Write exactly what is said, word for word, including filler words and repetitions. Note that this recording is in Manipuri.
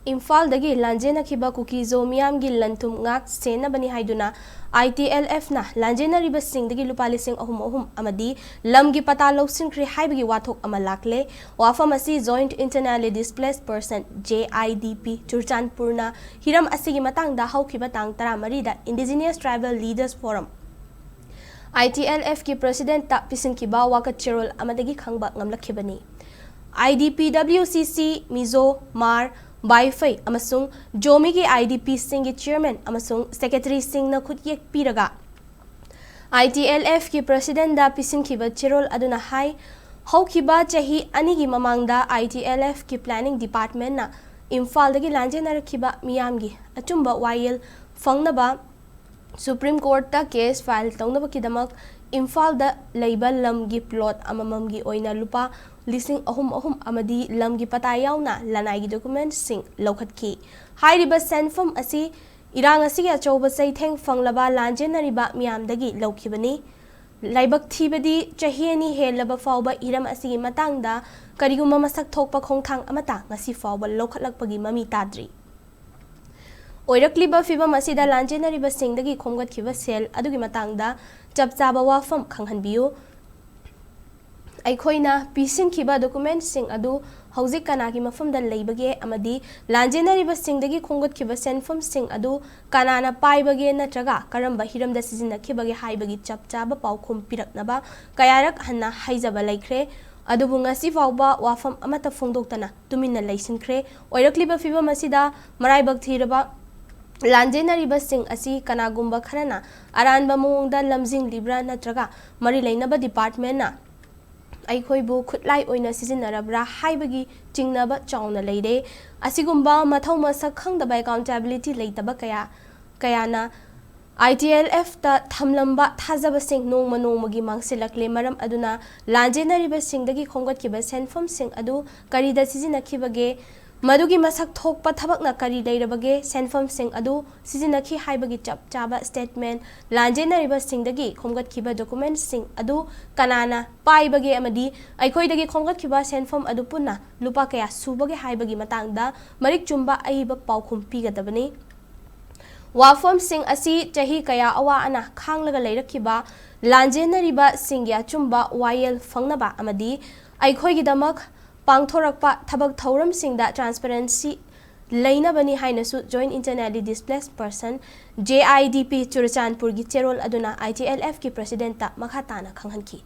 ꯏꯝꯐꯥꯜꯗꯒꯤ ꯂꯥꯟꯖꯦꯟꯅꯈꯤꯕ ꯀꯨꯀꯤꯖꯣ ꯃꯤꯌꯥꯝꯒꯤ ꯂꯟ ꯊꯨꯝ ꯉꯥꯛ ꯁꯦꯟꯅꯕꯅꯤ ꯍꯥꯏꯗꯨꯅ ITLFꯅ ꯂꯥꯟꯖꯦꯟꯅꯔꯤꯕꯁꯤꯡꯗꯒꯤ ꯂꯨꯄꯥ ꯂꯤꯁꯤꯡ ꯑꯍꯨꯝ ꯑꯍꯨꯝ ꯑꯃꯗꯤ ꯂꯝꯒꯤ ꯄꯇꯥ ꯂꯧꯁꯤꯟꯈ꯭ꯔꯦ ꯍꯥꯏꯕꯒꯤ ꯋꯥꯊꯣꯛ ꯑꯃ ꯂꯥꯛꯂꯦ꯫ ꯋꯥꯐꯝ ꯑꯁꯤ Joint Internally Displaced Person, JIDP, ꯆꯨꯔꯆꯥꯟꯄꯨꯔꯅ ꯍꯤꯔꯝ ꯑꯁꯤꯒꯤ ꯃꯇꯥꯡꯗ ꯍꯧꯈꯤꯕ ꯇꯥꯡ ꯇꯔꯥꯃꯔꯤꯗ Indigenous Tribal Leaders Forum, ITLFꯀꯤ presidentꯇ ꯄꯤꯁꯤꯟꯈꯤꯕ ꯋꯥꯀꯠ ꯆꯦꯔꯣꯜ ꯑꯃꯗꯒꯤ ꯈꯪꯕ ꯉꯝꯂꯛꯈꯤꯕꯅꯤ꯫ IDP, WCC, ꯃꯤꯖꯣ, ꯃꯥꯔ, ꯕꯥꯏꯐꯩ ꯑꯃꯁꯨꯡ ꯖꯣꯃꯤꯒꯤ IDPꯁꯤꯡꯒꯤ chairman ꯑꯃꯁꯨꯡ secretaryꯁꯤꯡꯅ ꯈꯨꯠꯌꯦꯛ ꯄꯤꯔꯒ ITLFꯀꯤ presidentꯗ ꯄꯤꯁꯤꯟꯈꯤꯕ ꯆꯦꯔꯣꯜ ꯑꯗꯨꯅ ꯍꯥꯏ, ꯍꯧꯈꯤꯕ ꯆꯍꯤ ꯑꯅꯤꯒꯤ ꯃꯃꯥꯡꯗ ITLFꯀꯤ planning departmentꯅ ꯏꯝꯐꯥꯜꯗꯒꯤ ꯂꯥꯟꯖꯦꯟꯅꯔꯛꯈꯤꯕ ꯃꯤꯌꯥꯝꯒꯤ ꯑꯆꯨꯝꯕ ꯋꯥꯌꯦꯜ ꯐꯪꯅꯕ Supreme Courtꯇ case file ꯇꯧꯅꯕꯒꯤꯗꯃꯛ ꯏꯝꯐꯥꯜꯗ ꯂꯩꯕ ꯂꯝꯒꯤ plot ꯑꯃꯃꯝꯒꯤ ꯑꯣꯏꯅ ꯂꯨꯄꯥ ꯂꯤꯁꯤꯡ ꯑꯍꯨꯝ ꯑꯍꯨꯝ ꯑꯃꯗꯤ ꯂꯝꯒꯤ ꯄꯇꯥ ꯌꯥꯎꯅ ꯂꯅꯥꯏꯒꯤ documentꯁꯤꯡ ꯂꯧꯈꯠꯈꯤ꯫ ꯍꯥꯏꯔꯤꯕ ꯁꯦꯟꯐꯝ ꯑꯁꯤ ꯏꯔꯥꯡ ꯑꯁꯤꯒꯤ ꯑꯆꯧꯕ ꯆꯩꯊꯦꯡ ꯐꯪꯂꯕ ꯂꯥꯟꯖꯦꯟꯅꯔꯤꯕ ꯃꯤꯌꯥꯝꯗꯒꯤ ꯂꯧꯈꯤꯕꯅꯤ꯫ ꯂꯥꯏꯕꯛ ꯊꯤꯕꯗꯤ, ꯆꯍꯤ ꯑꯅꯤ ꯍꯦꯜꯂꯕ ꯐꯥꯎꯕ ꯍꯤꯔꯝ ꯑꯁꯤꯒꯤ ꯃꯇꯥꯡꯗ ꯀꯔꯤꯒꯨꯝꯕ ꯃꯁꯛ ꯊꯣꯛꯄ ꯈꯣꯡꯊꯥꯡ ꯑꯃꯠꯇ ꯉꯁꯤ ꯐꯥꯎꯕ ꯂꯧꯈꯠꯂꯛꯄꯒꯤ ꯃꯃꯤ ꯇꯥꯗ꯭ꯔꯤ꯫ ꯑꯣꯏꯔꯛꯂꯤꯕ ꯐꯤꯚꯝ ꯑꯁꯤꯗ ꯂꯥꯟꯖꯦꯟꯅꯔꯤꯕꯁꯤꯡꯗꯒꯤ ꯈꯣꯝꯒꯠꯈꯤꯕ ꯁꯦꯜ ꯑꯗꯨꯒꯤ ꯃꯇꯥꯡꯗ ꯆꯞ ꯆꯥꯕ ꯋꯥꯐꯝ ꯈꯪꯍꯟꯕꯤꯌꯨ꯫ ꯑꯩꯈꯣꯏꯅ ꯄꯤꯁꯤꯟꯈꯤꯕ documentꯁꯤꯡ ꯑꯗꯨ ꯍꯧꯖꯤꯛ ꯀꯅꯥꯒꯤ ꯃꯐꯝꯗ ꯂꯩꯕꯒꯦ ꯑꯃꯗꯤ ꯂꯥꯟꯖꯦꯟꯅꯔꯤꯕꯁꯤꯡꯗꯒꯤ ꯈꯣꯝꯒꯠꯈꯤꯕ ꯁꯦꯟꯐꯝꯁꯤꯡ ꯑꯗꯨ ꯀꯅꯥꯅ ꯄꯥꯏꯕꯒꯦ ꯅꯠꯇ꯭ꯔꯒ ꯀꯔꯝꯕ ꯍꯤꯔꯝꯗ ꯁꯤꯖꯤꯟꯅꯈꯤꯕꯒꯦ ꯍꯥꯏꯕꯒꯤ ꯆꯞ ꯆꯥꯕ ꯄꯥꯎꯈꯨꯝ ꯄꯤꯔꯛꯅꯕ ꯀꯌꯥꯔꯛ ꯍꯟꯅ ꯍꯥꯏꯖꯕ ꯂꯩꯈ꯭ꯔꯦ꯫ ꯑꯗꯨꯕꯨ ꯉꯁꯤ ꯐꯥꯎꯕ ꯋꯥꯐꯝ ꯑꯃꯠꯇ ꯐꯣꯡꯗꯣꯛꯇꯅ ꯇꯨꯃꯤꯟꯅ ꯂꯩꯁꯤꯟꯈ꯭ꯔꯦ꯫ ꯑꯣꯏꯔꯛꯂꯤꯕ ꯐꯤꯚꯝ ꯑꯁꯤꯗ ꯃꯔꯥꯏꯕꯛ ꯊꯤꯔꯕ ꯂꯥꯟꯖꯦꯟꯅꯔꯤꯕꯁꯤꯡ ꯑꯁꯤ ꯀꯅꯥꯒꯨꯝꯕ ꯈꯔꯅ ꯑꯔꯥꯟꯕ ꯃꯑꯣꯡꯗ ꯂꯝꯖꯤꯡꯂꯤꯕ꯭ꯔꯥ ꯅꯠꯇ꯭ꯔꯒ ꯃꯔꯤ ꯂꯩꯅꯕ departmentꯅ ꯑꯩꯈꯣꯏꯕꯨ ꯈꯨꯠꯂꯥꯏ ꯑꯣꯏꯅ ꯁꯤꯖꯤꯟꯅꯔꯕ꯭ꯔꯥ ꯍꯥꯏꯕꯒꯤ ꯆꯤꯡꯅꯕ ꯆꯥꯎꯅ ꯂꯩꯔꯦ꯫ ꯑꯁꯤꯒꯨꯝꯕ ꯃꯊꯧ ꯃꯁꯛ ꯈꯪꯗꯕ, accountability ꯂꯩꯇꯕ ꯀꯌꯥ, ꯀꯌꯥꯅ ITLFꯇ ꯊꯝꯂꯝꯕ ꯊꯥꯖꯕꯁꯤꯡ ꯅꯣꯡꯃ ꯅꯣꯡꯃꯒꯤ ꯃꯥꯡꯁꯤꯜꯂꯛꯂꯦ꯫ ꯃꯔꯝ ꯑꯗꯨꯅ ꯂꯥꯟꯖꯦꯟꯅꯔꯤꯕꯁꯤꯡꯗꯒꯤ ꯈꯣꯝꯒꯠꯈꯤꯕ ꯁꯦꯟꯐꯝꯁꯤꯡ ꯑꯗꯨ ꯀꯔꯤꯗ ꯁꯤꯖꯤꯟꯅꯈꯤꯕꯒꯦ? ꯃꯗꯨꯒꯤ ꯃꯁꯛ ꯊꯣꯛꯄ ꯊꯕꯛꯅ ꯀꯔꯤ ꯂꯩꯔꯕꯒꯦ, ꯁꯦꯟꯐꯝꯁꯤꯡ ꯑꯗꯨ ꯁꯤꯖꯤꯟꯅꯈꯤ ꯍꯥꯏꯕꯒꯤ ꯆꯞ ꯆꯥꯕ statement, ꯂꯥꯟꯖꯦꯟꯅꯔꯤꯕꯁꯤꯡꯗꯒꯤ ꯈꯣꯝꯒꯠꯈꯤꯕ documentꯁꯤꯡ ꯑꯗꯨ ꯀꯅꯥꯅ ꯄꯥꯏꯕꯒꯦ ꯑꯃꯗꯤ ꯑꯩꯈꯣꯏꯗꯒꯤ ꯈꯣꯝꯒꯠꯈꯤꯕ ꯁꯦꯟꯐꯝ ꯑꯗꯨ ꯄꯨꯟꯅ ꯂꯨꯄꯥ ꯀꯌꯥ ꯁꯨꯕꯒꯦ ꯍꯥꯏꯕꯒꯤ ꯃꯇꯥꯡꯗ ꯃꯔꯤꯛ ꯆꯨꯝꯕ ꯑꯏꯕ ꯄꯥꯎꯈꯨꯝ ꯄꯤꯒꯗꯕꯅꯤ꯫ ꯋꯥꯐꯝꯁꯤꯡ ꯑꯁꯤ ꯆꯍꯤ ꯀꯌꯥ ꯑꯋꯥ ꯑꯅꯥ ꯈꯥꯡꯂꯒ ꯂꯩꯔꯛꯈꯤꯕ ꯂꯥꯟꯖꯦꯟꯅꯔꯤꯕꯁꯤꯡꯒꯤ ꯑꯆꯨꯝꯕ ꯋꯥꯌꯦꯜ ꯐꯪꯅꯕ ꯑꯃꯗꯤ ꯑꯩꯈꯣꯏꯒꯤꯗꯃꯛ ꯄꯥꯡꯊꯣꯔꯛꯄ ꯊꯕꯛ ꯊꯧꯔꯝꯁꯤꯡꯗ transparency ꯂꯩꯅꯕꯅꯤ ꯍꯥꯏꯅꯁꯨ Joint Internally Displaced Person, J I D P, ꯆꯨꯔꯆꯥꯟꯄꯨꯔꯒꯤ ꯆꯦꯔꯣꯜ ꯑꯗꯨꯅ I T L Fꯀꯤ presidentꯇ ꯃꯈꯥ ꯇꯥꯅ ꯈꯪꯍꯟꯈꯤ꯫